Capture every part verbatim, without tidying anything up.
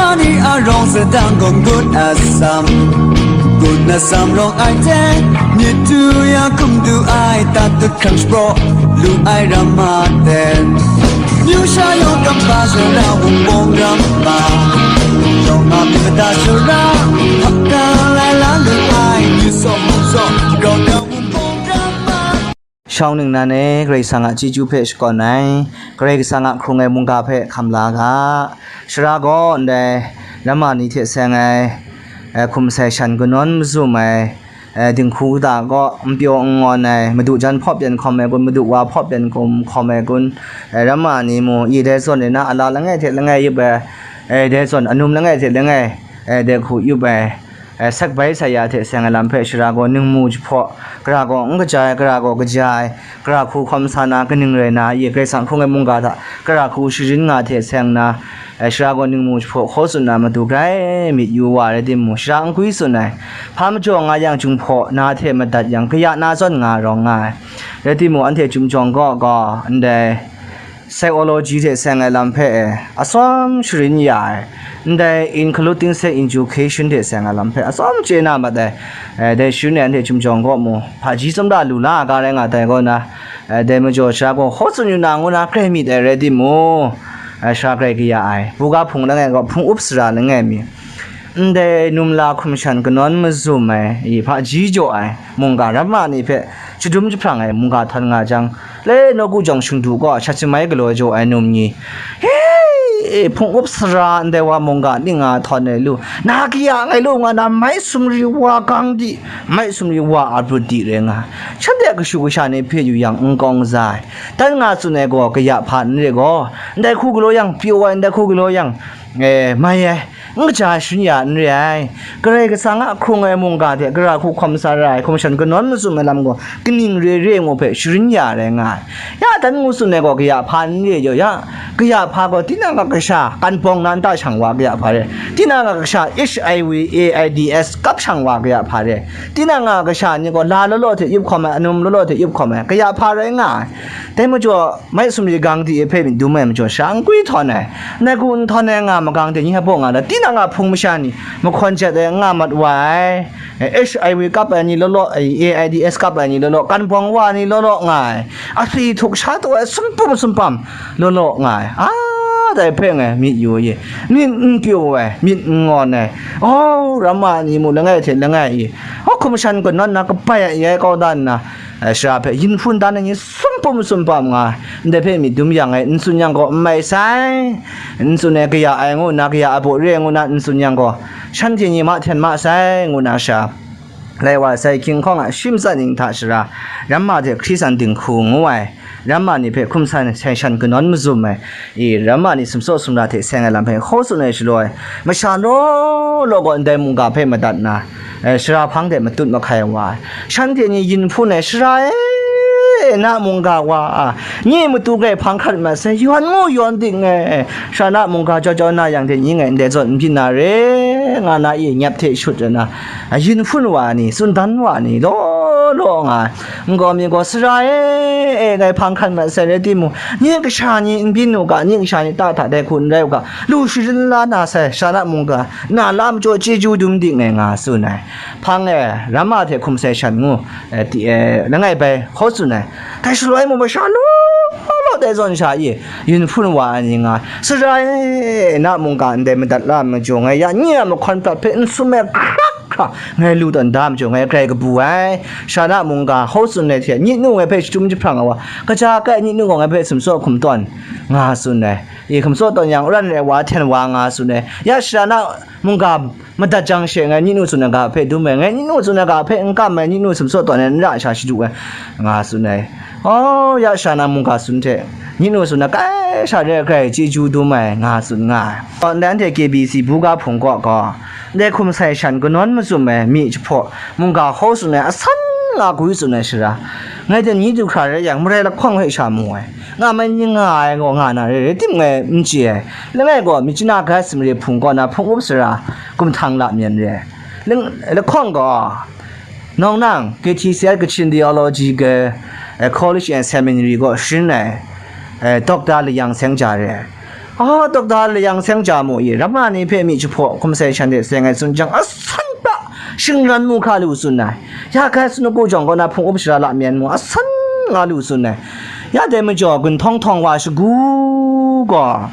Ani a rawng sadang gaw ngut a sam, ngut na sam rawng ai hte, myit tu ya hkum du ai, tat dut hkrang shapraw lu ai ram ma ten. Myu sha yawng kamhpa sara wunpawng ram ma, yawng ma myu mada sara, hkap ka lai la lu ai, myu saw mung saw, rau rau wunpawng ram ma. Shawng ningnan e, Karai Kasang a chyeju hpe shakawn ai, Karai Kasang a hkrung ai mungga hpe hkam la ga. Sara gaw ndai ramma ni hte seng ai, eh, hkum sai shan kanawn mazum ai, eh, dinghku kata kaw n pyaw n ngawn ai, madu jan hpawp yan hkawm ai kun, madu wa hpawp yan kum hkawm ai kun, eh, ramma ni mu, i dai zawn e na, a la langai hte langai yup ai, eh, dai zawn anum langai hte langai, eh, dai hku yup ai, eh, sak bai sa ya hte seng ai lam hpe sara gaw ningmu jahpaw, gara gaw n kaja ai, gara gaw kaja ai, gara hku hkawm sa na, kaning rai na, i Karai Kasang hkrung ai mungga hta gara hku sharin nga hte seng na, eh, sara gaw ningmu jahpaw hkaw tsun na matu grai myit yu wa rai timung, sara n gwi tsun ai, hpa majaw nga yang, Jinghpaw na hte madat yang, kaya na zawn nga rawng nga ai. Rai timung, anhte Chyum Jawng kaw gaw ndai psychology hte seng ai lam hpe e, atsawm sharin ya ai, ndai including sex education hte seng ai lam hpe atsawm chye na mat ai. Eh, dai sharin e anhte Chyum Jawng kaw mu, hpaji tsawmra lu la ga rai nga tai kaw na, eh, dai majaw sara gaw hkaw tsun yu na ngu na grai myit ai rai timung, eh, sara grai kaya ai, buga hpung langai gaw hpung up sara langai mi, ndai numla hkum shan kanawn mazum ai, i hpaji jaw ai mungga ramma ni hpe shadum jahprang ai mungga htawn nga jang, le nawku jawng shingdu gaw shat shamai galaw jaw ai num ni, he, hpung up sara ndai wa mungga ning nga htawn ai lu, na kaya ngai lu nga na, mai sumri wa gang di, mai sumri wa a brut di rai nga, shanhte kashu kasha ni hpe yu yang n kawng za ai, dan nga tsun ai gaw kaya hpa n re gaw, ndai hku galaw yang pyaw ai, ndai hku galaw yang, eh, mai ai, n kaja sharin ya n re ai. Karai Kasang a hkrung ai mungga hte gara hku hkawm sa ra ai hkum shan kanawn mazum ai lam gaw kaning re re ngu hpe sharin ya rai nga ai. Ya dan ngu tsun ai gaw kaya hpa n re jaw ya, kaya hpa gaw tinang a kasha kan bawng na nta shang wa kaya hpa re, tinang a kasha H I V A I D S kap shang wa kaya hpa re, tinang a kasha ni gaw la law law hte yup hkawm ai, anum law law hte yup hkawm ai, kaya hpa rai nga ai. Dai majaw, mai sumri gang di e hpe myit dum ai majaw, sha n gwi htawn ai, nai ku n htawn ai nga magang de, nyi hpa baw nga da, tinang a hpung masha ni mahkawn jat ai nga mat wa ai, H I V kap ai ni law law, A I D S kap ai ni law law, kan bawng wa ni law law nga ai, ahpri htuk sha taw ai sumpum sumpam law law nga ai, a, dai hpe ngai myit yu ye, myit n pyaw ai, myit n ngawn ai, aw, ramma ni mu langai hte langai i, aw, hkum shan kanawn na kabai ai, ya ai kau da nna, eh, sara hpe yin hpun dan ai ni sumpum sumpam nga, ndai hpe myit dum yang e, n tsun yang gaw n mai sai, n tsun ai kaya ai ngu nna, kaya a baw re ai ngu na n tsun yang gaw, shanhte ni mahten ma sai, ngu na sha, lai wa sai, hkying hkawng a shi matsat ning hta shara, ramma hte hkri san dinghku ngu ai, ramma ni hpe hkum san sai shan kanawn mazum ai, i, ramma ni sumsaw sumra hte seng ai lam hpe hkaw tsun ai shaloi, masha law law gaw ndai mungga hpe madat nna, eh, sara hpang de matut mahkai wa ai. Shanhte ni yin hpun ai, "Sara e, na mungga wa a, nye matu grai hpang hkat mat sai, yawn mu yawn dik ngai, sara na mungga jau jau na yang hte nyi ngai ndai zawn n byin na re," nga na i nyap hte shut ai na, yin hpun wa ni, tsun dan wa ni, law law nga ai. Nkau mi gaw, "Sara e, e, ngai hpang hkan mat sai rai timung, nye kasha ni n byin u ga, nye kasha ni ta hta dai hku n rai u ga, lu sharin la na sai, sara na mungga, na la majaw chyeju dum dik ngai," nga tsun ai. Hpang e, ramma hte hkum sai shan ngu, eh, ti, eh, langai bai hkaw tsun ai. Dai shaloi mung masha law law dai zawn sha i, yin hpun wa ai ni nga, "Sara e, na mungga ndai madat la majaw ngai ya, nye a mahkawn prat hpe n sum ai hkrak hkra, ngai lu tawn da majaw ngai grai kabu ai. Sara na mungga hkaw tsun ai hte, nye nu ngai hpe shadum jahprang ai wa, kaja kai nye nu gaw ngai hpe sumsaw hkum tawn," nga tsun ai. I hkum tsaw tawn yang, aran rai wa, hten wa nga tsun ai. Ya sara na mungga madat jang she, ngai nye nu tsun ai ga hpe dum ai, ngai nye nu tsun ai ga hpe n kam ai, nye nu sumsaw tawn ai n ra sha shadu ai, nga tsun ai. Aw, ya sara na mungga tsun hte, nye nu tsun ai kai sha re ai grai chyeju dum ai, nga tsun nga ai. Ndai anhte K B C buga hpung kaw gaw, ndai hkum sai shan kanawn mazum ai mi jahpaw, mungga hkaw tsun ai asan nga gwi tsun ai shara, ngai hte nyi du hkra rai yang, marai lahkawng hpe sha mu ai, nga mai ni nga ai gaw nga na re, rai timung ngai n chye ai. Langai gaw, Myitkyina Grat Samari hpung kaw na hpung up sara, Kumhthang Lamyan re ai. Lang-, lahkawng gaw, Nawng Nang, K T C I Kachin Theological, eh, College and Seminary kaw sharin ai, eh, Doctor Layang Seng Ja re ai. A, dokta layang seng ja mu i, ramma ni hpe mi jahpaw hkum sai shan de seng ai tsun jang, asan pra shingran mu hkra lu tsun ai. Ya, Gais nawku jawng kaw na hpung up sara la myen mu, asan nga lu tsun ai. Ya, dai majaw gunhtawng htawng wa shagu gaw,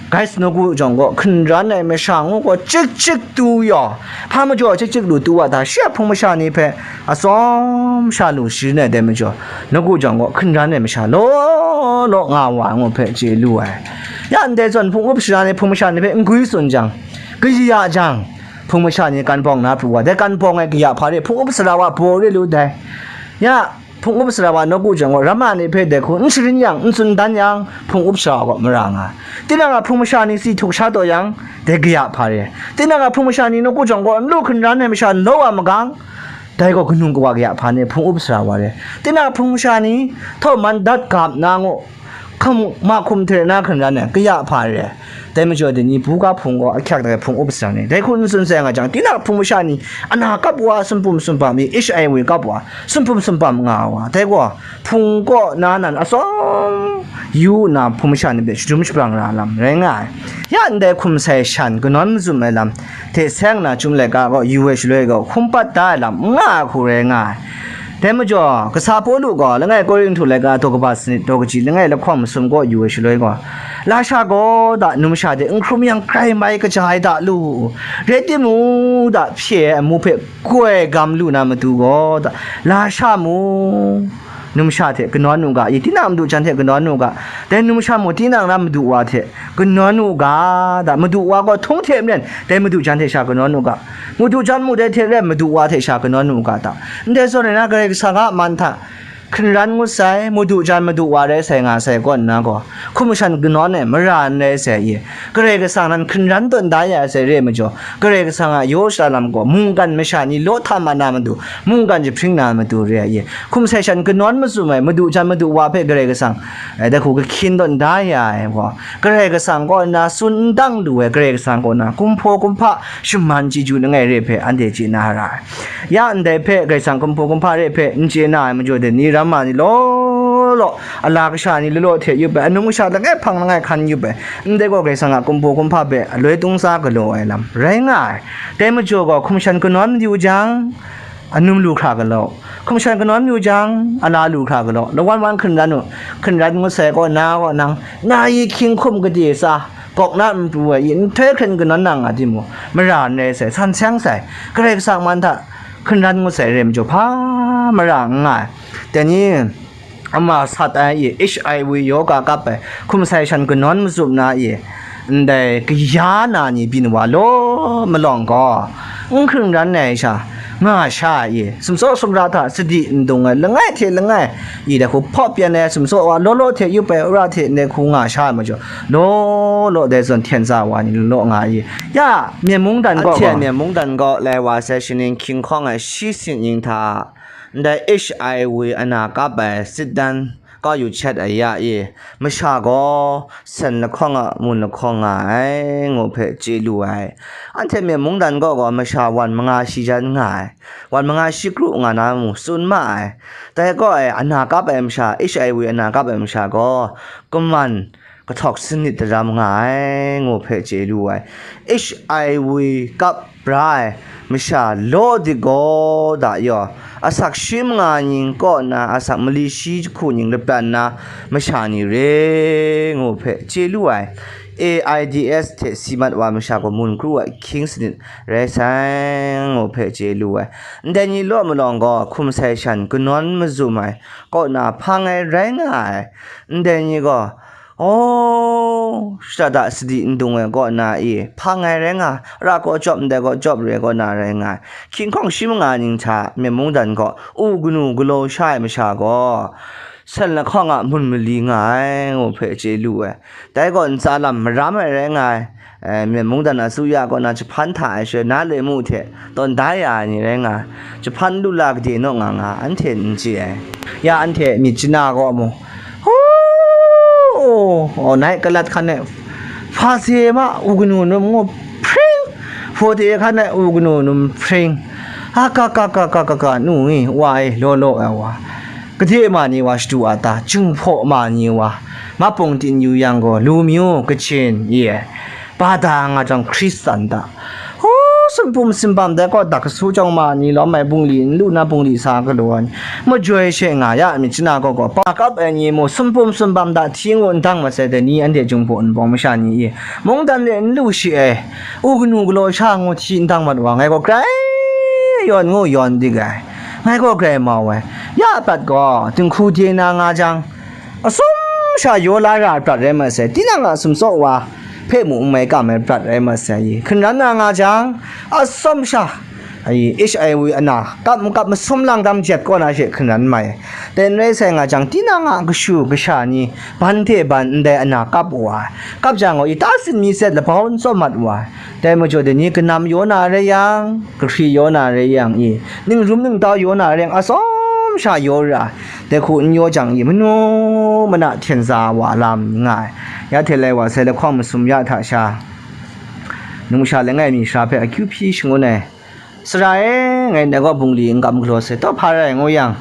Gais nawku jawng gaw hkungran ai masha ngu gaw chik chik tu yaw, hpa majaw chik chik lu tu wa hta, shi a hpung masha ni hpe atsawm sha lu sharin ai dai majaw, nawku jawng gaw hkungran ai masha law law nga wa ai ngu hpe chye lu ai. Ya ndai zawn hpung up sara ni hpung masha ni hpe n gwi tsun jang, kaya jang, hpung masha ni kan bawng na pru wa, dai kan bawng ai kaya hpa re hpung up sara wa baw re lu dai. Ya, hpung up sara wa nawku jawng gaw ramma ni hpe dai hku n sharin yang, n tsun dan yang, hpung up sara wa gaw mara nga ai. Tinang a hpung masha ni si htuk sha taw yang, dai kaya hpa re. Tinang a hpung masha ni nawku jawng gaw n lu hkungran ai masha law wa magang, dai gaw kanu kawa kaya hpa ni hpung up sara wa re. Tinang a hpung masha ni htawman dat gap na ngu, hkum, ma hkum hte na hkungran ai kaya hpa re. Dai majaw dai ni buga hpung gaw ahkyak dai hpung up sara ni, dai hku n tsun sai nga jang, tinang a hpung masha ni ana kap wa, sumpum sumpam i, H I V kap wa, sumpum sumpam nga wa, dai gaw hpung kaw na nan atsawm yu nna hpung masha ni hpe shadum shabrang ra lam rai nga ai. Ya ndai hkum sai shan kanawn mazum ai lam hte seng na chyum laika gaw yu ai shaloi gaw hkum pat da ai lam n nga ai hku rai nga ai. Dai majaw, kasa Pawlu gaw langai Korinhtu laika daw kaba sanit daw kaji langai lahkawng masum kaw yu ai shaloi gaw, lasha gaw da numsha de n hkrum yang grai mai kaja ai da lu, rai timung da hpye ai amu hpe koi gam lu na matu gaw da, lasha mu, numsha hte kanawn u ga, i, tinang madu jan hte kanawn u ga, dai numsha mu tinang na madu wa hte kanawn u ga, da, madu wa gaw htung hte maren dai madu jan hte sha kanawn u ga, madu jan mu dai hte rai madu wa hte sha kanawn u ga, da, ndai zawn rai na Karai Kasang a man hta hkungran ngut sai, madu jan madu wa rai sai nga sai kaw nna gaw, hkum shan kanawn ai mara n rai sai i, Karai Kasang nan hkungran tawn da ya ai sai re ai majaw, Karai Kasang a yaw shara lam gaw mungkan masha ni law hta mat na matu, mungkan jahpring na matu re ai i, hkum sai shan kanawn mazum ai, madu jan madu wa hpe Karai Kasang, eh, dai hku kahkyin tawn da ya ai gaw, Karai Kasang kaw nna tsun n dang lu ai, Karai Kasang kaw nna kumhpaw kumhpa shaman chyeju langai re hpe anhte chye na ra ai. Ya ndai hpe Karai Kasang kumhpaw kumhpa re hpe n chye na ai majaw de ni, ramma ni law law, ala kasha ni law law hte yup ai, anung kasha langai hpang langai hkan yup ai, ndai gaw Karai Kasang a kumhpaw kumhpa hpe aloi tung tsa galaw ai lam rai nga ai. Dai majaw gaw hkum shan kanawn mayu jang, anum lu hkra galaw, hkum shan kanawn mayu jang, ala lu hkra galaw, lawan wan hkungran u, hkungran ngut sai kaw na gaw nang, na i hkying hkum gade tsa, gawk na n pru ai i, nhtoi hkren kanawn na nga timung, mara n rai sai, san seng sai, Karai Kasang man hta hkungran ngut sai re ai majaw hpa mara n nga ai. Dai ni, ama sat ai i, H I V yoga kap ai, hkum sai shan kanawn mazum na i, ndai kaya na ni byin wa law malawng gaw, n hkungran ai sha, nga sha ai i, sumtsaw sumra hta sadi n dung ai, langai hte langai i, dai hku hpaw pyan ai, sumtsaw wa law law hte yup ai, wora hte ndai hku nga sha ai majaw, law law dai zawn hten tsa wa ni law nga i, ya, Myen mungdan gaw, anhte gaw, Myen mungdan gaw lai wa sai shaning hkying hkawng ai shi sin ning hta, ndai H I V ana kap ai sit dan kau yu chyet ai ya i, masha gaw sen lahkawng a mun lahkawng nga ai, ngu hpe chye lu ai. Anhte Myen mungdan kaw gaw masha wan manga shi jan nga ai, wan manga shi kru nga na mu tsun ma ai. Dai kaw ai, ana kap ai masha, H I V ana kap ai masha gaw, kaman kahtawk sanit daram nga ai, ngu hpe chye lu ai. H I V kap bra ai masha law dik gaw da yaw, asak shi manga ning kaw nna asak mali shi jahku ning lapran na masha ni re, ngu hpe chye lu ai. A I D S hte si mat wa masha gaw mun kru ai hkying sanit rai sai, ngu hpe chye lu ai. Ndai ni law malawng gaw hkum sai shan kanawn mazum ai kaw na hpang ai rai nga ai. Ndai ni gaw, aw, shada da sadi n dung ai kaw na i, hpang ai rai nga, ra gaw jawp ndai gaw jawp re kaw na rai nga ai. Hkying hkawng shi manga ning hta Myen mungdan gaw u kanu galaw sha ai masha gaw, sen lahkawng a mun mali nga ai, ngu hpe chye lu ai. Dai gaw ntsa lam maram ai rai nga ai. Eh, Myen mungdan a tsuya kaw na jahpan hta ai shaloi na lemu hte tawn da ya ai ni rai nga ai. Jahpan lu la gade naw nga nga, anhte n chye ai. Ya anhte myit jana gaw mu, hu, oh, nai kalat hkan e, hpa se ma u kanu num ngu hpring, hpaw te hkan e u kanu num hpring, a ka ka ka ka ka ka nu ngi wa e law law ai wa, gade ma ni wa shadu a ta, jinghpaw ma ni wa, Mapung tin yu yang gaw, lu myu, kachin, ye, ba da nga jang, Hkristan da. Hu, sunpum sinbam dai kaw dak kasu chyawm ma ni lawm ai bungli n lu na bungli sa galaw ai ni, majoi she nga ya myit chana gaw gaw, pa kap ai ni mu, sunpum sinbam da hti ngu n dang masai dai ni, anhte Jinghpaw Wunpawng masha ni i, mungdan de n lu shi ai, u kanu galaw sha ngu hti n dang mat wa, ngai gaw grai yawn ngu yawn dik ai, ngai gaw grai mau ai, ya prat gaw, dinghku de na nga jang, atsawm sha yaw la ra prat rai masai, tinang a sumsawk wa hpe mu n mai kam ai prat rai masai, hkungran na nga jang, atsawm sha, ai, H I V ana kap n kap masum lang dam jet kaw na she hkungran mai. Dai n rai sai nga jang, tinang a kashu kasha ni ban hte ban ndai ana kap wa ai. Kap jang gaw, i ta sin mi set labau n tsawm mat wa ai. Dai majaw, dai ni kanam yaw na rai yang, kahkri yaw na rai yang i, ningrum ningtau yaw na rai yang, atsawm sha yaw ra ai. Dai hku n yaw jang i, manu mana hten za wa lam nga ai. Ya hte lai wa sai lahkawng masum ya hta sha, numsha langai mi sara hpe akyu hpyi shangun ai. Sara e, ngai ndai gaw bungli n kam galaw sai, taw hpa rai ngu yang,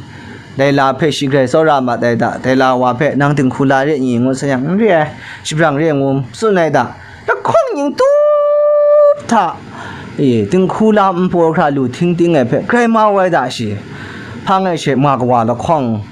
dai la hpe shi grai tsawra mat ai da, dai la wa hpe nang dinghku la re n i ngu sa yang, n re ai, shabrang re ngu tsun ai da, lahkawng ning tup hta, e, dinghku la npu hkra lu ting ting ai hpe grai mau ai da shi, hpang ai she ma kawa lahkawng,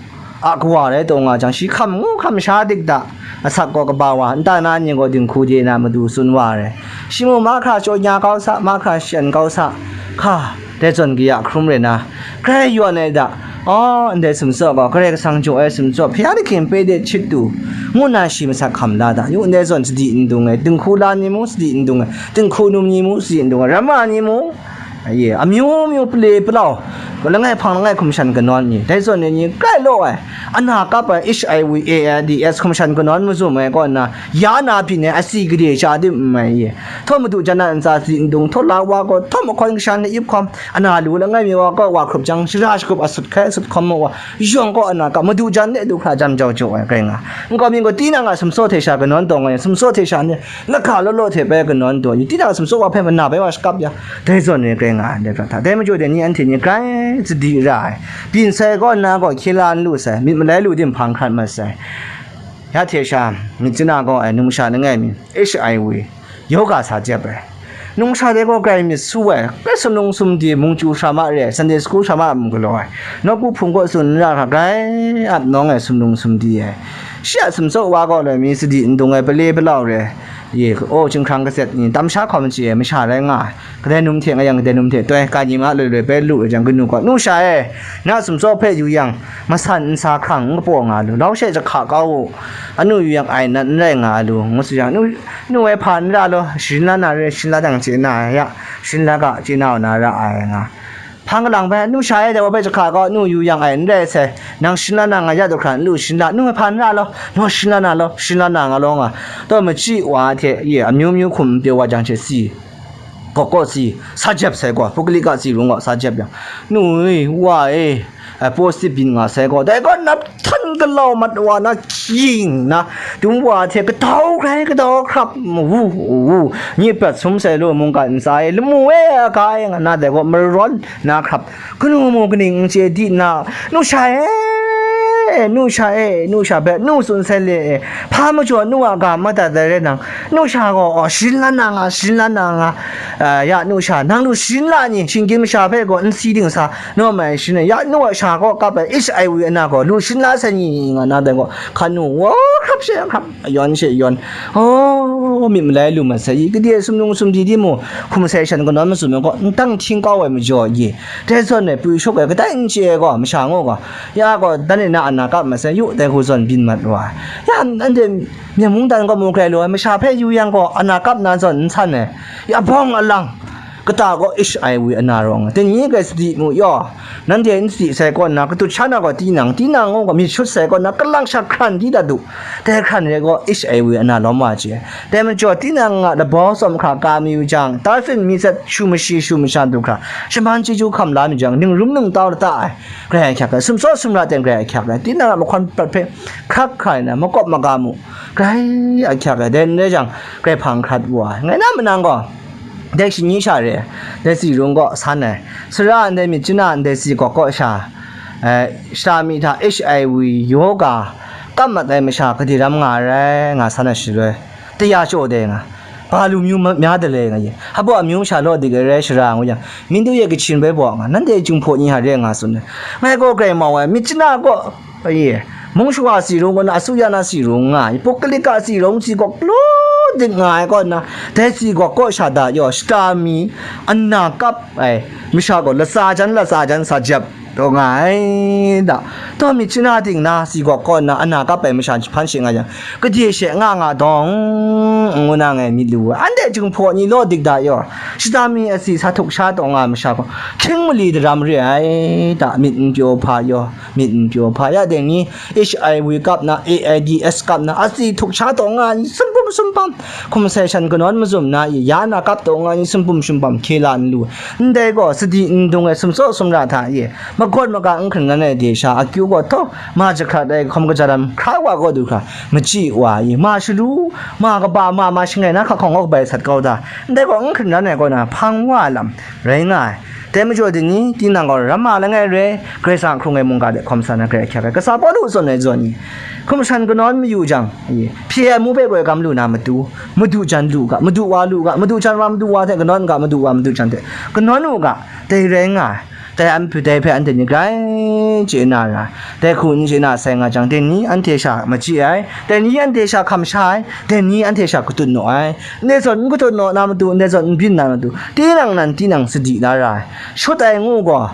a kawa rai taw nga jang, shi hkam ngu hkam sha dik da, asak gaw kaba wa, nta na ni gaw dinghku de na matu tsun wa ai. Shi mung mahkra chyaw nya kau sa, mahkra shan kau sa, hka, dai zawn kaya hkrum rai na, grai yawn ai da, aw, ndai sumsawk gaw, Karai Kasang jaw ai sumsawk, hpya dahkying pe de chit tu, ngu na shi masak hkam la da, yu ndai zawn sadi n dung ai, dinghku la ni mung sadi n dung ai, dinghku num ni mung sadi n dung ai, ramma ni mung, Aye, amyu myu pale palau, langai hpang langai hkum shan kanawn ni, dai zawn ni, ni grai law ai, ana kap ai H I V, A I D S hkum shan kanawn mazum ai kaw nna, ya na byin ai asi gade sha dim n mai ye. Htaw madu jan na ntsa si ndung, htaw la wa gaw, htaw mahkawn kasha ni ip hkawm, ana lu langai mi wa kaw wa hkrup jang, shara shakrup asut hkai asut hkawm wa, yawng kaw ana kap, madu jan de du hkra jam jau jaw ai, grai nga. Nkau mi gaw, tinang a sumsaw hte sha kanawn taw nga yang, sumsaw hte sha ni, Lahka law law hte bai kanawn taw i, tinang a sumsawk wa hpe mana bai wa shakap ya, dai zawn ni grai nga ai, dai prat hta. Dai majaw dai ni anhte ni grai sadi ra ai. Byin sai kaw nna gaw hkye la n lu sai, myit malai lu tim hpang hkrat mat sai. Ya hte sha, myit chana gaw ai numsha langai mi, H I V, yoga sa jep ai. Numsha dai gaw grai myit su ai, grai sumlung sumdi, mungchyu sha ma re ai, Sunday school sha ma mung galaw ai, nawku hpung kaw tsun n ra hkra grai ap nawng ai, sumlung sumdi ai. Shi a sumsawk wa gaw loi mi sadi n dung ai, pale palau re, Ye, o, chyinghkrang kaset ni, tam sha hkawm chye ai masha rai nga ai. Kadai num hte nga yang, kadai num hte toi, ka ni ma loi loi bai lu ai jang, kanu gaw, "Nu sha e, na sumsawk hpe yu yang, masan nsa hkrang n kapaw nga lu, lau she jahka kau u, anu yu yang ai nan n rai nga lu," ngu tsun yang, "Nu, nu e hpa n ra law, sharin la na re, sharin la dang chye na ya, sharin la ga, chye na u na ra ai," nga. Hpang kalang bai, "Nu sha e, dai wa bai jahka gaw, nu yu yang ai n rai sai, nang sharin la na nga ya du hkra n lu sharin la, nu hpa n ra law, nu sharin la na law, sharin la na nga law nga." Taw machyi wa hte, ye, amyu myu hkum n pyaw wa jang hte si, gaw kaw si, sa jep sai gaw, Pukalika si rung gaw sa jep yang, nu e, wa e, ai, paw sip byin nga sai gaw, dai gaw nap htan galau mat wa na, hkying na, dum wa hte kadau hkrai kadau hkrap, wu, wu, nyi prat sum sai lu, mungkan ntsa e, lamu e, aga e, nga na dai gaw, marawn na hkrap, kanu mu kaning n chye di na, nu sha e, nu sha e, nu sha hpe, nu tsun sai le e, hpa majaw nu a ga madat ai rai nang, nu sha gaw, aw, sharin la na nga, sharin la na nga, a, ya, nu sha, nang lu sharin la ni, shinggyim masha hpe gaw n si ding sa, Naw mai shin e, ya nu a sha gaw kap ai H I V ana gaw lu shin la sai ni nga na dai gaw, hkan nu, wa, hkrap she hkrap, yawn she yawn, oh, myit malai lu mat sai i, gade sumlung sumdi di mu, hkum sai shan kanawn mazum ai gaw, ntang hting kau ai majaw i, dai zawn e pru shawk ai kadai n chye ai gaw, masha ngu gaw, ya gaw, dan e na ana kap mat sai, yu, dai hku zawn byin mat wa ai. Ya, anhte myen mungdan gaw mu grai lu ai, masha hpe yu yang gaw, ana kap na zawn n san ai, ya bawng alang, Kata gaw H I V ana rawng ai. Dai ni grai sadi mu yaw, nanhte n sadi sai kaw nna, katut sha na gaw tinang, tinang gaw myit shut sai kaw nna, kalang sha hkran di dat u. Dai hkran re gaw H I V ana lawm wa chye ai. Dai majaw, tinang a labau tsawm hkra ka mayu jang, tarfin mi sat shu mashi shu masha du hkra, shaman chyeju hkam la mi jang, ningrum ningtau lata ai, grai ahkyak ai, sumsawt sumra ten grai ahkyak ai, tinang a mahkawn prat hpe hkrak hkrai nna, makawp maga mu, grai ahkyak ai, dai n rai jang, grai hpang hkrat wa ai. Ngai na manang gaw, Dai shani sha re, dai tsi rung kaw san ai, sara ndai myit chana ndai tsi gawk kaw sha, eh, shata mi hta H I V yoga kap mat ai masha gade ram nga ai rai nga san ai shaloi, taya chyaw dai nga, ba lu myu ma-, mya dalai nga ye, hpa baw amyu masha law dik ai rai shara ngu yang, Mindu ye kachin bai baw nga, nanhte Jinghpaw ni hta re nga tsun ai. Ngai gaw grai mau ai, myit chana gaw, aye, mung shawa si rung kaw na, asuya na si rung nga ai, pukalika si rung si gaw, law dik nga ai kaw na, dai si gaw kaw sha da yaw, shata mi, ana kap ai, masha gaw latsa jan, latsa jan sa jep, taw nga ai da. Taw myit chana ting na, si gaw kaw na, ana kap ai masha hpan she nga yang, gade she nga nga dawng, ngu na ngai myit lu ai. Anhte Jinghpaw ni law dik da yaw, shata mi asi sa htuk sha taw nga ai masha gaw, hkying mali daram re ai da, myit n pyaw hpa yaw, myit n pyaw hpa ya deng ni, H I V kap na, A I D S kap na, asi htuk sha taw nga ai ni, sumpum sumpam, hkum sai shan kanawn mazum na i, ya na kap taw nga ai ni, sumpum sumpam, hkye la n lu. Ndai gaw, sadi n dung ai sumsaw sumra hta e, magawt maga n hkren ai de sha, akyu gaw htaw, ma jahkrat ai hkawm kaja lam hkra wa kaw du hkra, machyi wa i, ma shalu, ma kaba, ma ma shangai na hka hkawng kaw kabai sat kau da, ndai gaw n hkren ai kaw na, hpang wa lam rai nga ai. Dai majaw dai ni, tinang gaw ramma langai re, Karai Kasang hkrung ai mungga de hkawm sa na grai ahkyak ai. Kasa Pawlu zawn ai zawn ni, hkum shan kanawn mayu jang, i, hpye ai amu hpe goi gam lu na matu, madu jan lu ga, madu wa lu ga, madu jan wa madu wa hte kanawn ga, madu wa madu jan hte kanawn u ga, dai rai nga ai. Dai an hpe, dai hpe anhte ni grai chye na ra, dai hku n chye na sai nga jang, dai ni anhte sha machyi ai, dai ni anhte sha hkam sha ai, dai ni anhte sha katut naw ai, ndai zawn n katut naw na matu, ndai zawn n byin na matu, tinang nan tinang sadi la ra ai, shut ai ngu gaw,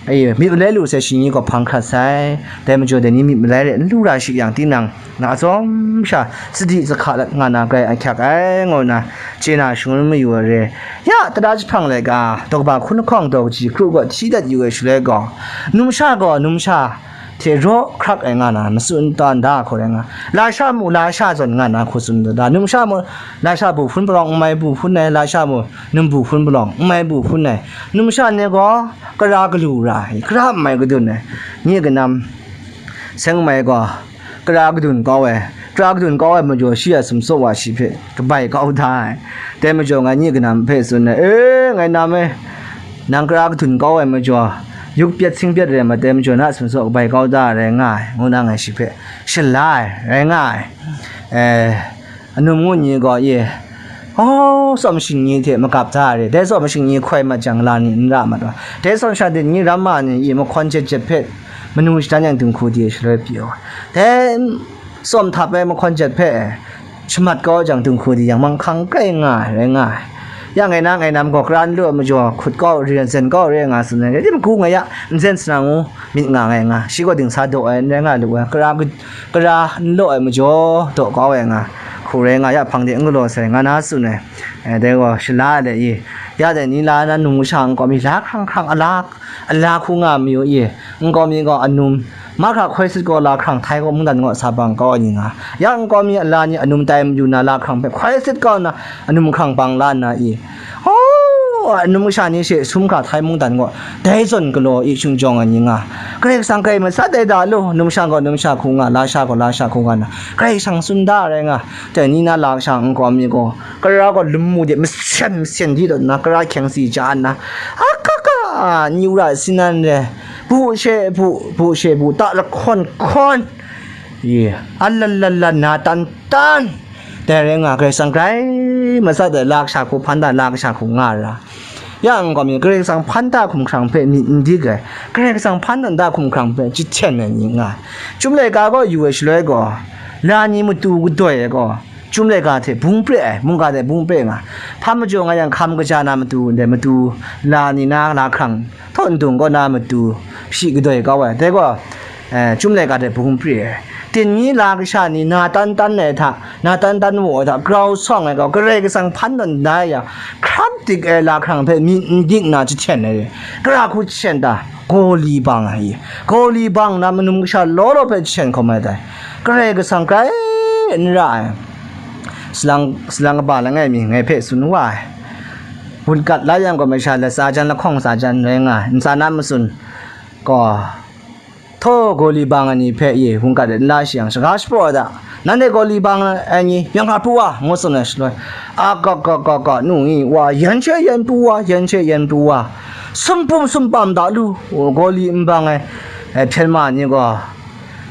aye, myit malai lu sai shi ni gaw hpang hkrat sai, dai majaw dai ni myit malai re n lu ra shi yang, tinang na atsawm sha sadi sahka lat nga na grai ahkyak ai, ngu nna chye na shangun mayu ai re. Ya, tara jahprang laika, daw kaba hkun lahkawng daw kaji kru gaw hti dat yu ai shaloi gaw, numsha gaw numsha hte raw hkrak ai nga na matsun tawn da hku rai nga, lasha mu lasha zawn nga na hku tsun da, numsha mu lasha bu hpun palawng n mai bu hpun ai, lasha mu num bu hpun palawng n mai bu hpun ai, numsha ni gaw kara galu ra ai, kara n mai kadun ai, nye kanam seng mai gaw kara kadun kau ai, kara kadun kau ai majaw shi a sumsaw wa shi hpe kabai kau da ai. Dai majaw ngai nye kanam hpe tsun ai, E, ngai nam e, nang kara kadun kau ai majaw, yuk pyat sing pyat rai mat ai majaw, na a sumsaw kabai kau da ai rai nga ai, ngu na ngai shi hpe shala ai, rai nga ai. E, anum ngu ni gaw, ye, oh, tsawm shingni hte magap da ai re. Dai tsawm shingni hkoi mat jang, la ni n ra mat wa. Dai tsawm sha dai ni ramma ni i mahkawn jet jet hpe manu shadan yang dinghku di shaloi pyi ai. Dai tsawm htap ai mahkawn jet hpe shamat kau jang dinghku di yang manghkang grai nga ai, rai nga ai. Ya ngai na ngai nam gaw kara n lu ai majaw hkut kau re, zen kau re nga tsun ai, rai tim hku ngai ya, n zen sara ngu myit nga ngai nga, shi gaw dingsa daw ai, n rai nga lu ai, kara, kara n law ai majaw daw kau ai nga, hku rai nga, ya hpang de n galaw sai, nga na tsun ai. E, dai gaw shala ai le i, ya dai ni la na num kasha nkau mi la hkrang hkrang, ala, ala hku nga mayu i, nkau mi gaw anum, mahkra hkoi sit gaw la hkrang htai gaw mungdan gaw sa bang kau ai ni nga, ya nkau mi ala ni anum tai mayu na la hkrang hpe hkoi sit kau na, anum hkrang bang la nna i, oh, anum kasha ni she sum hkra htai mungdan gaw, dai zawn galaw i shungjawng ai ni nga, Karai Kasang grai matsat ai da lu, numsha gaw numsha hku nga, lasha gaw lasha hku nga na, Karai Kasang tsun da ai rai nga, dai ni na la kasha nkau mi gaw, kara gaw lum mu de, masen masen di taw nna, kara hkyeng si ja nna, akaka, ni wura sinan re, bu she bu, bu she bu, ta lahkawn hkawn, ye, alan lan lan na tan tan, dai rai nga, Karai Kasang grai matsat ai la kasha hku hpan da, la kasha hku nga ra. Ya nkau mi, Karai Kasang hpan da hkumhkrang hpe myit n dik ai, Karai Kasang hpan da hkumhkrang hpe jahten ai ni nga ai. Chyum laika gaw yu ai shaloi gaw, la ni matu kadoi ai gaw, Chyum laika hte bung pre ai, mungga hte bung pre nga. Hpa majaw nga yang hkam kaja na matu, ndai matu, la ni na la hkrang, htaw ndung kaw na matu, shi kadoi kau ai. Dai gaw, eh, Chyum laika hte bung pre ai. Tin ni la kasha ni na tan tan ai hta, na tan tan wa ai hta, grau sawng ai gaw, Karai Kasang hpan tawn da yang, hkram dik ai la hkrang hpe myit n dik na jahten ai. Gara hku jahten ta, gaw li bang ai. Gaw li bang na manum kasha law law hpe jahten hkawm ai dai. Karai Kasang grai n ra ai. Salang, salang kaba langai mi ngai hpe tsun wa ai. Wunkat la yang gaw masha latsa jan lahkawng tsa jan rai nga ai, ntsa na matsun gaw, htaw gaw li bang ai ni hpe ye wunkat de n la shi yang, shaga shapraw ai hta, nanhte gaw li bang ai ni, yang hkra pru wa, ngu tsun ai shaloi, a ga ga ga ga, nu ngi wa, yan she yan pru wa, yan she yan pru wa, sumpum sumpam da lu, gaw li n bang ai, eh, hpyen ma ni gaw,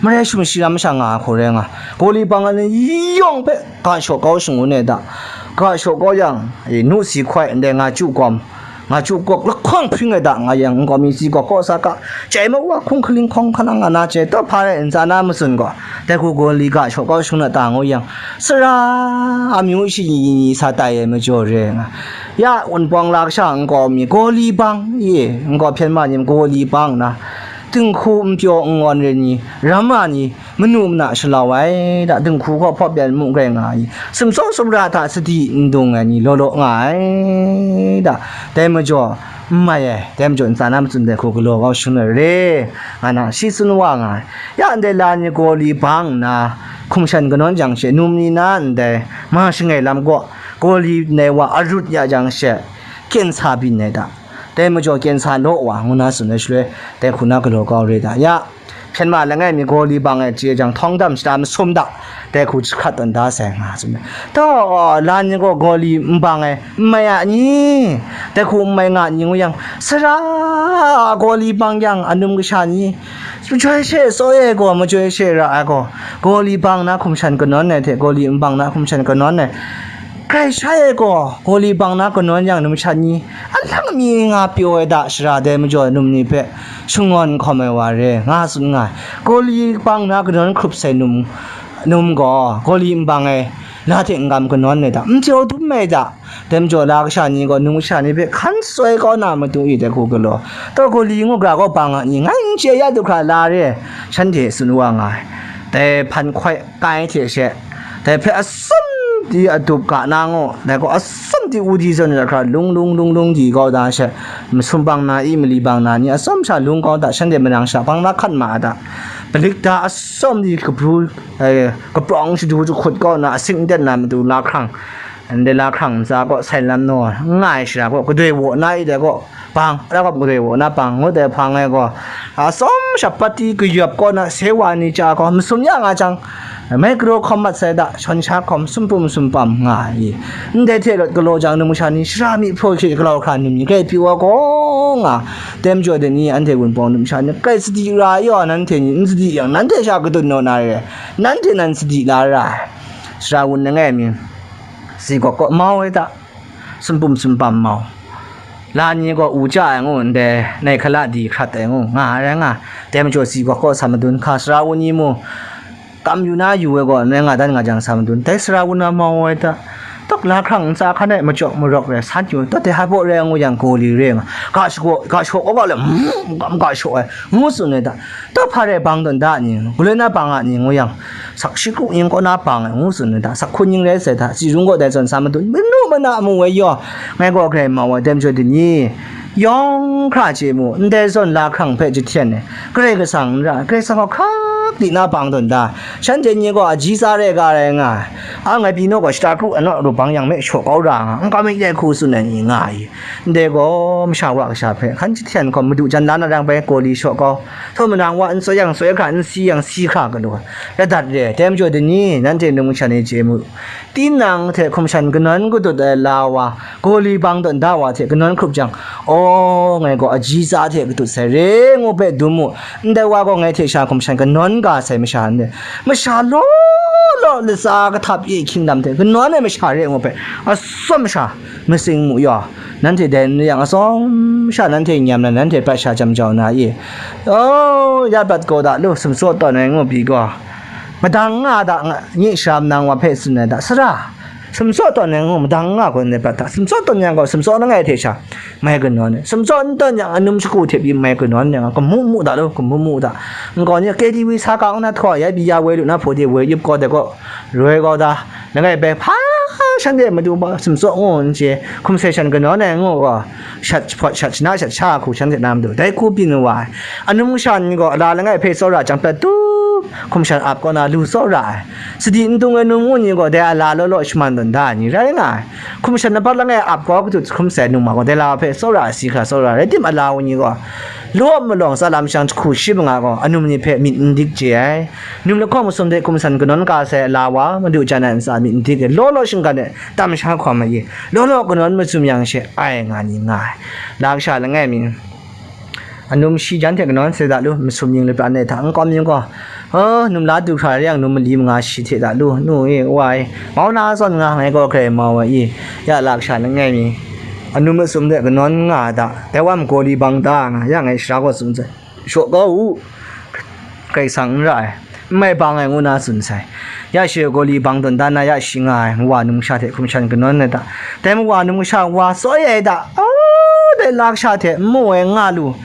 Marai shum shi ram masha nga ai hku rai nga, Gawli bang ai ni yawng hpe ga shaw kau shangun ai da, ga shaw kau yang, e, nu si hkoi ndai nga chyu gawm, nga chyu gawk lahkawng hpring ai da nga yang, nkau mi si gawk kaw sa ga, chyai ma wa hkung hkaling hkawng hkalang nga na chye, taw hpa rai ntsa na matsun gaw, dai hku Gawli ga shaw kau shangun ai da ngu yang, sara amyu shi ni ni sa tai ai majaw re nga, ya Wunpawng la kasha nkau mi Gawli bang, ye nkau hpyen ma ni Gawli bang na, dinghku npyaw n ngawn re ni, ram ma ni, manu mana shalau ai da, dinghku hkaw hpawp yan mu grai nga ai, sumsawk sumra hta sadi n dung ai ni law law nga ai da, dai majaw n mai ai, dai majaw ntsa na matsun dai hku galaw kau shangun ai re, nga na shi tsun wa nga ai. Ya ndai la ni Gawli bang nna, hkum shan kanawn jang she, num ni na ndai ma shangai lam gaw, Gawli ndai wa arut ya jang she, kyen sa byin ai da, dai majaw kyen sa law wa, ngu na tsun ai shaloi, dai hku na galaw kau re da, ya, hpyen ma langai mi Gawli bang ai chye jang, htawng dam shata masum da, dai hku jahkrat tawn da sai nga tsun ai. Taw, la ni gaw Gawli n bang ai, n mai a ni? Dai hku n mai nga ni ngu yang, sara Gawli bang yang, anum kasha ni, majoi she soi ai gaw, majoi she ra ai gaw, Gawli bang na hkum shan kanawn ai hte, Gawli n bang na hkum shan kanawn ai, grai shai ai gaw, Gawli bang na kanawn yang, numsha ni, alang mi nga pyaw ai da, shara dai majaw num ni hpe shangawn hkawm ai wa re, nga tsun nga ai. Gawli bang na kanawn hkrup sai num, num gaw, Gawli n bang ai, la hte n gam kanawn ai da, n jau dum ai da, dai majaw la kasha ni gaw, num kasha ni hpe hkan soi kau na matu i dai hku galaw, taw Gawli ngu gra gaw bang a ni, ngai n chye ya du hkra la re, shanhte tsun wa nga ai. Dai hpan hkoi kai hte she, dai hpe atsam di adup ga na ngu, dai gaw atsam di udi zawn ai hkra lung lung lung lung di kau da she, masum bang na i, mali bang na ni, atsam sha lung kau da, shanhte manang sha bang na hkat ma a da, palik da atsam di kabru, eh, kaprawng shadu jahkut kau na, asik n tet na matu la hkrang, ndai la hkrang ntsa gaw sai lam naw n nga ai shara gaw, kadoi waw na i dai gaw, bang, ra gawp gadoi wa na bang ngut ai hpang ai gaw, atsawm sha pati kayawp kaw na, sewa ni chya gaw, masum ya nga jang, mai galaw hkawm mat sai da, shawn sha hkawm sumpum sumpam nga ai. Ndai hte rawt galaw jang, numsha ni shara myi hpraw hkye galau hkra num ni grai pyi wa gaw nga, tem jaw de ni, anhte Wunpawng numsha ni grai sadi ra yaw, nanhte ni n sadi yang, nanhte sha kadun naw na re, nanhte nan sadi la ra ai. Sara wun langai mi, si gaw kaw mau ai da, sumpum sumpam mau. La ni gaw u chya ai ngu ndai, nai hkala di hkrat ai ngu nga ai rai nga, dai majaw si gaw kaw sa madun hka, sara wun ni mu, kam yu na yu ai gaw, nai nga dan nga jang sa madun, dai sara wun na mau ai ta, tok la hkrang ntsa hkan ai machyawk marawk rai san yu, taw dai hpa baw rai ngu yang, Gawli re nga, ga shaw, ga shaw kaw ga le, mm, ga shaw ai, ngu tsun ai ta, taw hpa rai bang tawn da ni, galoi na bang a ni ngu yang, sak shi kru ning kaw na bang ai ngu tsun ai hta, sak hkun ning rai sai hta, tsi rung gaw dai zawn sa madun, manu mana mu ai yaw, ngai gaw grai mau ai, dai majaw dai ni, yawng hkra chye mu, ndai zawn la hkrang hpe jahten ai, Karai Kasang n ra, Karai Kasang gaw hkrak di na bang tawn da, shanhte ni gaw aji tsa rai ga rai nga ai, a ngai pyi naw gaw shata kru anaw ru bang yang me shaw kau ra nga, n kam myit dai hku tsun ai ni nga ai. Ndai gaw masha wa kasha hpe hkan jahten hkawm, madu jan la na rang bai, Gawli shaw kau, htaw manang wa n tsoi yang tsoi hkra, n si yang si hkra galaw, radat re ai. Dai majaw dai ni, nanhte num kasha ni chye mu, tinang hte hkum shan kanawn kadut ai la wa, Gawli bang tawn da wa hte kanawn hkrup jang, aw, ngai gaw aji tsa hte kadut sai re ngu hpe dum mu, ndai wa gaw ngai hte sha hkum shan kanawn ga sai masha n re, masha law law latsa kahtap e hkying lam hte kanawn ai masha re ngu hpe, atsawm sha, matsing mu yaw, nanhte dai n re yang, atsawm sha nanhte nyam na, nanhte prat sha jam jau na i? O, ya bat gaw da lu, sumtsaw tawn ai ngu pyi gaw, madang nga da, nga, nye shara manang wa hpe tsun ai da, sara, sumtsaw tawn ai ngu madang nga gaw ndai prat hta, sumtsaw tawn yang gaw, sumtsaw langai hte sha mai kanawn ai, sumtsaw n tawn yang, anum shagu hte pyi mai kanawn yang, kamu mu da lu, kamu mu da, nkau ni K T V sa ga ngu na htaw, ya pyi ya woi lu na hpaw de woi yup gaw dai gaw, roi kau da, langai bai hpa shanhte madu ba sumtsaw ngu n chye, hkum sai shan kanawn ai ngu gaw, shat hpawt shat shana shat sha hku shanhte na madu dai hku byin wa ai. Anum kasha ni gaw ala langai hpe tsawra jang prat tup, hkum shan ap kaw na lu tsawra ai. Sadi n dung ai num ngu ni gaw dai ala law law shaman tawn da ai ni rai nga ai. Hkum shan labat langai ap kau kadut hkrum sai num ma gaw dai la hpe tsawra ai, si hkra tsawra rai tim, ala ngu ni gaw law malawng tsa lam shang jahku shi manga gaw anum ni hpe myit n dik chye ai. Num lahkawng masum hte hkum shan kanawn ka sai ala wa, madu jan ai ntsa myit n dik ai, law law shinggan ai, tam sha hkawm ai, law law kanawn masum yang she ai nga ni nga ai. La kasha langai mi, Anum shi jan hte kanawn se da lu, masum ning lapran e hta n kawm ning gaw, num la du hkra re yang, num mali manga shi hte da lu, nu e, wa e, mau na zawn nga, ngai gaw grai mau ai i, ya lak sha langai mi, anum masum hte kanawn nga ai da, dai wa gaw li bang da nga, ya ngai sara gaw tsun sai, shaw kau u, Karai Kasang n ra ai, n mai bang ai ngu na tsun sai. Ya shi gaw li bang tawn dan na ya shi nga ai, nwa numsha hte hkum shan kanawn ai da. Dai mawa numsha wa soi ai da, oh, dai lak sha hte n mu ai nga lu.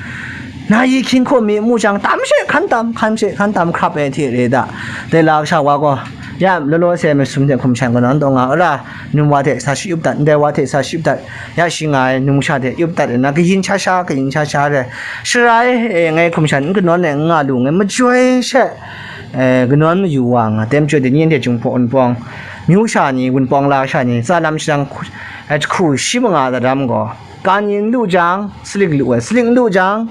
Na yi hkying hkum mi mu jang, tam she hkan tam, hkan she hkan tam hkrap ai hte re da. Dai lak sha wa gaw, ya, law law se masum hte hkum shan kanawn taw nga, ara, num wa hte sa shi up dat, ndai wa hte sa shi up dat, ya shi nga ai numsha hte up dat ai na, kayin sha sha, kayin sha sha re. Shara e, e, ngai hkum shan n kanawn ai n nga lu, ngai majoi she, e, kanawn mayu wa nga, tem chyoi de ni anhte Jinghpaw Wunpawng, myu sha ni, Wunpawng la sha ni, tsa lam shadang hku, e, jahku shi manga daram gaw, ka ni n lu jang, salik lu ai, salik n lu jang,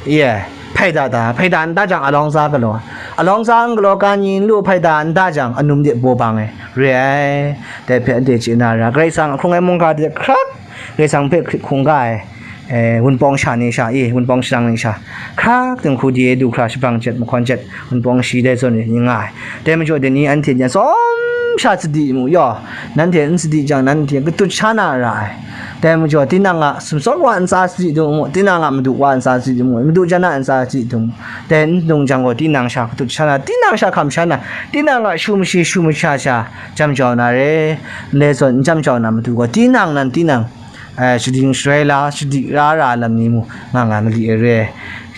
ye, hpaida da, hpaida n da jang, alawng za galaw, alawng za n galaw, ka ni n lu, hpaida n da jang, anum de baw bang ai, re ai, dai hpe anhte chye na ra, Karai Kasang a hkrung ai mungga de hkrak, Karai Kasang hpe hkrit hkungga ai, e, Wunpawng sha ni sha, e, Wunpawng shadang ni sha, hkrak dinghku di e du hkra, shabang jet, mahkawn jet, Wunpawng shi dai zawn ni nga ai. Dai majaw, dai ni anhte ni atsawm sha sadi mu yaw, nanhte n sadi jang, nanhte katut sha na ra ai. Dai majaw, tinang a sumsawt wa ntsa sadi dung mu, tinang a madu wa ntsa sadi dung mu, madu jan a ntsa sadi dung mu, dai n dung jang gaw, tinang sha katut sha na, tinang sha hkam sha na, tinang a shu mashi shu masha sha jam jau na re. Ndai zawn n jam jau na matu gaw, tinang nan tinang, e, shading shaloi la, shadi ra ra lam ni mu nga nga mali ai re.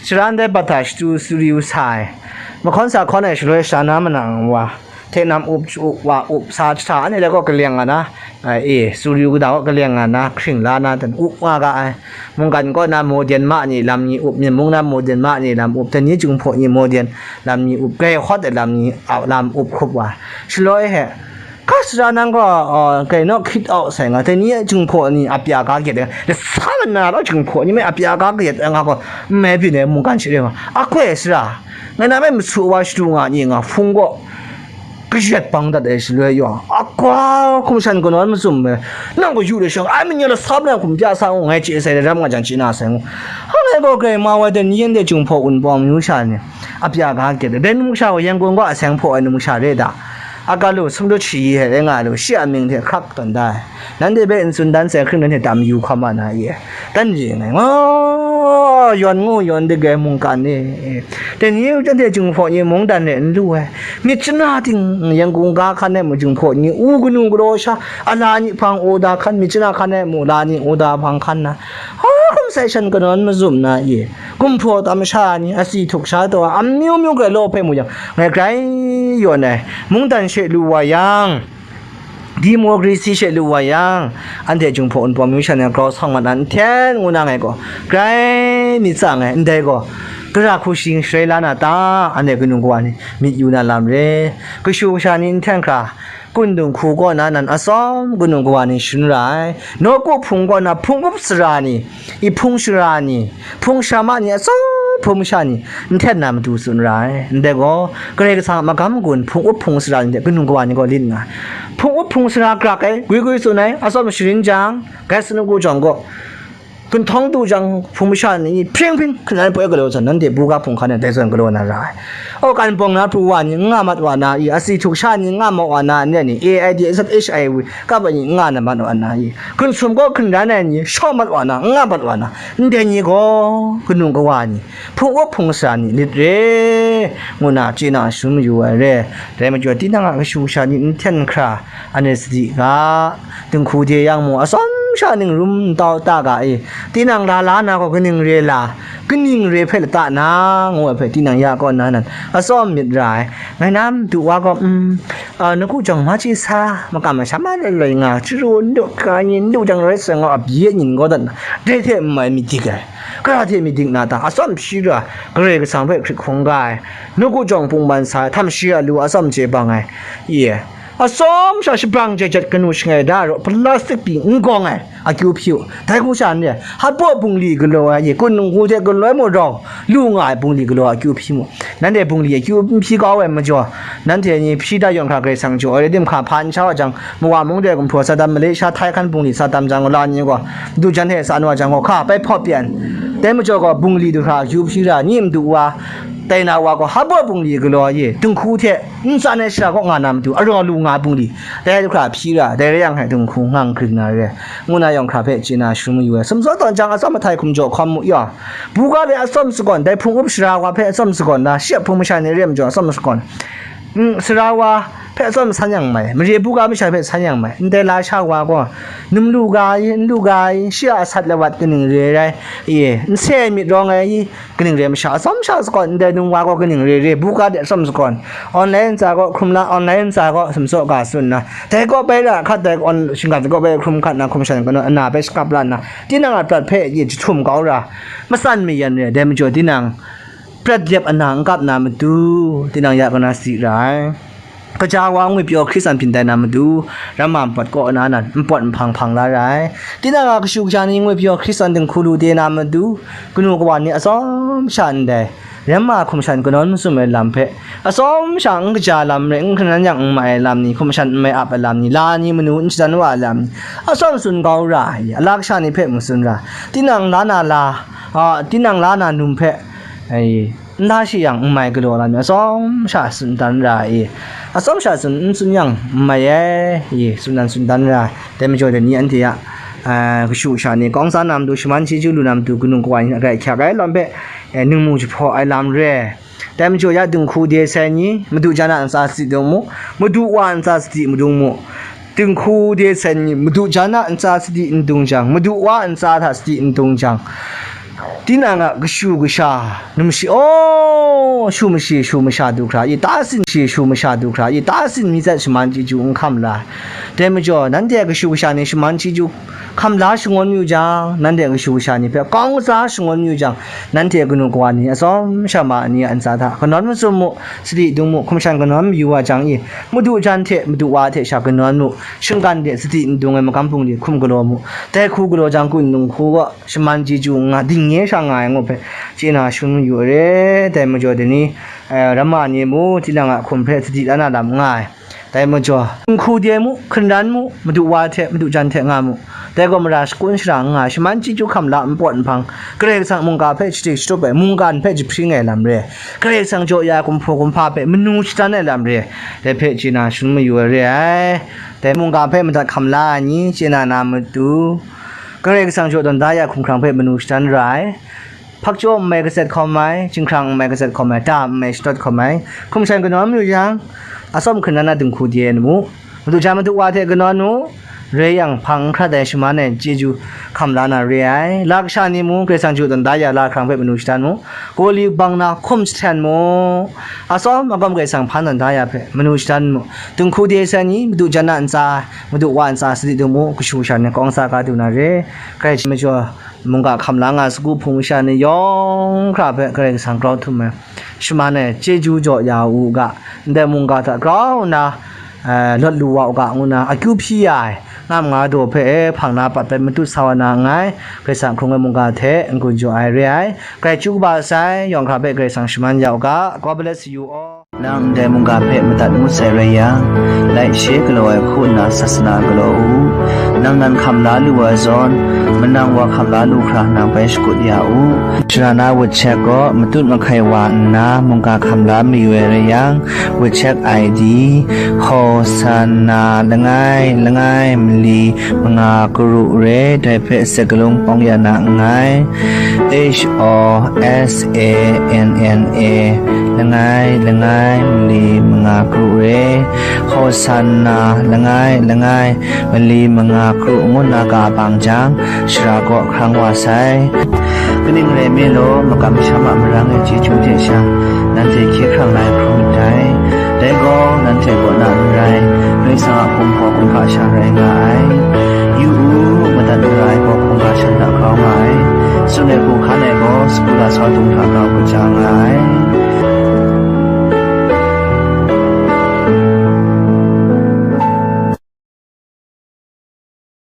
Shara ndai bat hta shatu suri u sa ai, mahkawn sa hkawn ai shaloi sha na manang wa, hte nam up, up, wa up, sa jahta anhte dai kaw kaleng nga na, e, suri u kata kaw kaleng nga na, hkring la na, dan up nga ga ai. Mungkan kaw na modern ma ni lam ni up, Myen mung na modern ma ni lam up, dai ni Jinghpaw ni modern lam ni up, grai hawt ai lam ni, a, lam up hkrup wa. Shaloi he, ka sara nang gaw, a, grai naw hkrit au sai nga, dai ni Jinghpaw ni a pya ga gyet ai, lasa mana law Jinghpaw ni me a pya ga gyet ai nga gaw, n mai byin ai mungkan shi rai nga, a koi sara, ngai na me masu wa shadu nga ni nga, hpung gaw kayat bang dat ai shaloi yaw, a kwa hkum shan kanawn mazum ai, nang gaw yu de shang, ai manya lasa mana hkum pya sa ngu, ngai chye sai, ram nga jang chye na sai ngu, hang ai gaw grai mau ai, dai ni anhte Jinghpaw Wunpawng myu sha ni, a pya ga gyet ai, dai numsha gaw Yangon gaw a seng hpaw ai numsha re da. Aga lu, sumdut shayi hte rai nga lu, shi a mying hte hkrak tawn da ai. Nanhte hpe n tsun dan sai hkring, nanhte tam yu hkam ma na ye? Dan re ngai, nga, yawn ngu yawn dik ai mungkan e, dai ni u jan hte Jinghpaw ni mungdan re n lu ai, myit chana ting, Yangon ga hkan e mu Jinghpaw ni u kanu galaw sha, a la ni hpang u da hkan, myit chana hkan e mu la ni u da hpang hkan na, ha, hkum sai shan kanawn mazum na ye? Gumhpraw tam sha ni, asi htuk sha taw, amyu myu grai law hpe mu yang, ngai grai yawn ai, mungdan she lu wa yang, democracy she lu wa yang, anhte Jinghpaw Wunpawng myu sha ni grau sa mat na n hten ngu na ngai gaw, grai myit tsang ai, ndai gaw, gara hku shing shaloi la na ta, anhte kanu kawa ni myit yu na lam re, kashu kasha ni n hten hkra, Kun dung hku kaw na nan atsawm kanu kawa ni shangun ra ai. Nawku hpung kaw na hpung up sara ni, i hpung sara ni, hpung sara ma ni atsawm hpung masha ni, n hten na matu tsun ra ai. Ndai gaw, Karai Kasang a magam gun hpung up hpung sara ni hte kanu kawa ni gaw lit nga ai. Hpung up hpung sara grak ai, gwi gwi tsun ai, atsawm sharin jang, gai sanuk jawng gaw, Gun htawng du jang, hpung masha ni hpring hpring hkran poi galaw san, nanhte buga hpung hkan e dai zawn galaw na ra ai. Aw, kan bawng na pru wa ni n nga mat wa na i, asi htuk sha ni n nga mat wa na, ndai ni A I D S F H I V kap ai ni n nga na mat wa na i, gun sum kaw hkungran ai ni shaw mat wa na, n nga mat wa na, ndai ni gaw kanu kawa ni, hpung up hpung sara ni lit re, ngu na chye na shangun mayu ai re. Dai majaw, tinang a kashu kasha ni n hten hkra, anhte sadi ga, dinghku de yang mung, atsawm sha ningrum ntau ta ga e, tinang la la na gaw kaning re la, kaning re hpe lata na, ngu ai hpe tinang ya kaw na nan atsawm myit ra ai. Ngai na madu wa gaw, um, a, nawku jawng ma chye sa, makam masham ma loi loi nga, chyaru n du, ka ni n du jang rai sa nga, a byi nyin gaw dat na, dai hte n mai myit dik ai. Gara hte myit dik na ta, atsawm shi ra, Karai Kasang hpe hkrit hkungga ai, nawku jawng pungman sa ai, htam shi a lu atsawm chye bang ai, ye. Atsawm sha shabrang jai jat kanu shangai da raw, plastic pyi n gawng ai akyu hpyi u. Dai hku sha n re, hpaw bungli galaw ai, ye kun ngu hte galoi mung rau lu nga ai bungli galaw ai akyu hpyi mu. Nanhte bungli akyu n hpyi kau ai majaw, nanhte ni hpyi da yawn hkra Karai Kasang jaw ai dim hka hpa n sha wa jang, Mawa mung de gumhpraw sa tam, Malaysia, Thai hkan bungli sa tam jang, la ni gaw, du jan hte sa nu wa jang gaw, hka bai hpawp pyan. Dai majaw gaw, bungli du hkra akyu hpyi ra, ni madu wa, tai na wa gaw, hpaw bungli galaw ai, dinghku hte, N tsan ai shara kaw nga na matu, araw lu nga bungli, dai hkra hpyi ra, dai rai yang hkai dinghku ngang gring na re, ngu na yawng hkra hpe chye na shangun mayu ai. Sumsawt tawn jang atsawm ahtai hkum jaw hkawm mu yaw, buga de atsawm sagawn, dai hpung up sara wa hpe atsawm sagawn na, shi a hpung masha ni re ai majaw atsawm sagawn, mm, sara wa hpe atsawm san yang mai, mare buga masha hpe san yang mai, ndai la sha wa gaw, num lu ga ai, n lu ga ai, shi a asat lawat kaning re ai, e, n se ai myit rawng ai, kaning re masha, atsawm sha sagawn, ndai num wa gaw kaning re re, buga de atsawm sagawn, online ntsa gaw hkrum la, online ntsa gaw sumsaw ga tsun nna, dai gaw bai ra hkat, dai on-, shinggan gaw bai hkrum hkat na, hkum shan kanu ana bai shakap la nna, tinang a prat hpe ye jahtum kau ra, matsan mayan re, dai majaw tinang prat lep ana n kap na matu, tinang ya kaw na sadi ra ai. Kaja wa ngwipyaw Hkristan byin tai na matu, ramma npawt kaw na nan, npawt nhpang hpang la ra ai. Tinang a kashu kasha ni ngwipyaw Hkristan dinghku lu de na matu, kanu kawa ni atsawm sha ndai, ramma hkum shan kanawn masum ai lam hpe, atsawm sha n kaja lam rai, n hkran yang n mai ai lam ni, hkum shan n mai ap ai lam ni, la ni manu n shadan wa ai lam ni, atsawm tsun kau ra ai, ala kasha ni hpe mung tsun ra, tinang la na la, a, tinang la na num hpe, ai, n la shi yang n mai galaw lam ni, atsawm sha tsun dan ra ai, atsawm sha tsun n tsun yang n mai ai, i, tsun dan tsun dan ra ai. Dai majaw dai ni anhte a, a, kashu kasha ni kawng tsa na matu, shaman chyeju lu na matu, kanu kawa ni hkrak ai lawm hpe, e, ningmu jahpaw ai lam re. Dai majaw ya dinghku de sai ni, madu jan a ntsa sadi dung mu, madu wa ntsa sadi madung mu. Dinghku de sai ni, madu jan a ntsa sadi n dung jang, madu wa ntsa hta sadi n dung jang, tinang a kashu kasha, num shi, aw, shu mashi, shu masha du hkra, i ta sin shi, shu masha du hkra, i ta sin mi tsat shaman chyeju n hkam la. Dai majaw, nanhte a kashu kasha ni shaman chyeju hkam la shangun yu jang, nanhte a kashu kasha ni hpe kawng kasa shangun yu jang, nanhte kanu kawa ni atsawm sha ma ni a ntsa hta kanawn masum mu, sadi dung mu, hkum shan kanawn mayu wa jang i, madu jan hte madu wa hte sha kanawn mu, shinggan de sadi n dung ai magam bungli hkum galaw mu, dai hku galaw jang, kun dinghku gaw shaman chyeju nga, dingnye sha nga ai ngu hpe, chye na shangun mayu ai re. Dai majaw dai ni, eh, ramma ni mu, tinang a hkum hpe sadi la na lam n nga ai. Dai majaw, dinghku de mu, hkungran mu, madu wa hte, madu jan hte nga mu. Dai gaw mara shakun shara n nga ai, shaman chyeju hkam la npawt nhpang, Karai Kasang mungga hpe shadik shatup ai, mungkan hpe jahpring ai lam re, Karai Kasang jaw ya ai kumhpaw kumhpa hpe manu shadan ai lam re, dai hpe chye na shangun mayu ai re ai. Dai mungga hpe madat hkam la ai ni, chye na na matu, Karai Kasang jaw tawn da ya hkumhkrang hpe manu shadan ra ai. Hpakchyaw n mai kazat hkawm ai, jinghkrang n mai kazat hkawm ai, da n mai shadawt hkawm ai, hkum shan kanawn mayu yang, atsawm hkungran na dinghku de ai mu. Madu jan madu wa hte kanawn mu, rai yang, hpang n hkrat ai shaman ai chyeju hkam la na re ai. La kasha ni mu, Karai Kasang jaw tawn da ya la hkrang hpe manu shadan mu. Gaw li bang na hkum jahten mu. Atsawm agawm Karai Kasang hpan tawn da ya hpe manu shadan mu. Dinghku de sai ni, madu jan a ntsa, madu wa ntsa sadi dung mu, kashu kasha ni kawng kasa ga du na re. Karai majaw, mungga hkam la nga sagu hpung masha ni yawng hkra hpe Karai Kasang grau htum ai, shaman ai chyeju jaw ya u ga, ndai mungga hta grau nna, eh, lawt lu wa u ga, ngu nna akyu hpyi ya ai, ngam nga daw hpe, eh, hpang na pat bai matut sa wa na nngai. Karai Kasang hkrung ai mungga hte n-gun jaw ai re ai. Karai chyu kaba sai, yawng hkra hpe Karai Kasang shaman ya u ga. God bless you all. Nang ndai mungga hpe madat ngut sai rai yang, laishe galaw ai hku nna sasana galaw u. Nang nan hkam la lu ai zawn, manang wa hkam la lu hkra nang bai shakut ya u. Shara na WeChat gaw matut mahkai wa nna mungga hkam la mayu ai rai yang, WeChat I D, Hosanna langai langai mali manga karu re, dai hpe sakalung pawng ya na nngai. H O S A N N A, langai langai mali manga karu re, Hosanna langai langai mali manga karu ngu nna ga bang jang, shara kaw hkrang wa sai. Kaning rai nme law, makam masham a marang e chyeju hte sha, nanhte hkye hkrang lai hkrum ndai. Dai gaw, nanhte kaw na n rai, Karai Kasang a kumhpaw kumhpa sha rai nga ai. Yu u, madat mara ai gaw hkungga shan hta grau nga ai. Tsun ai hku hkan ai gaw, sagu lasau dung hta grau kaja nga ai.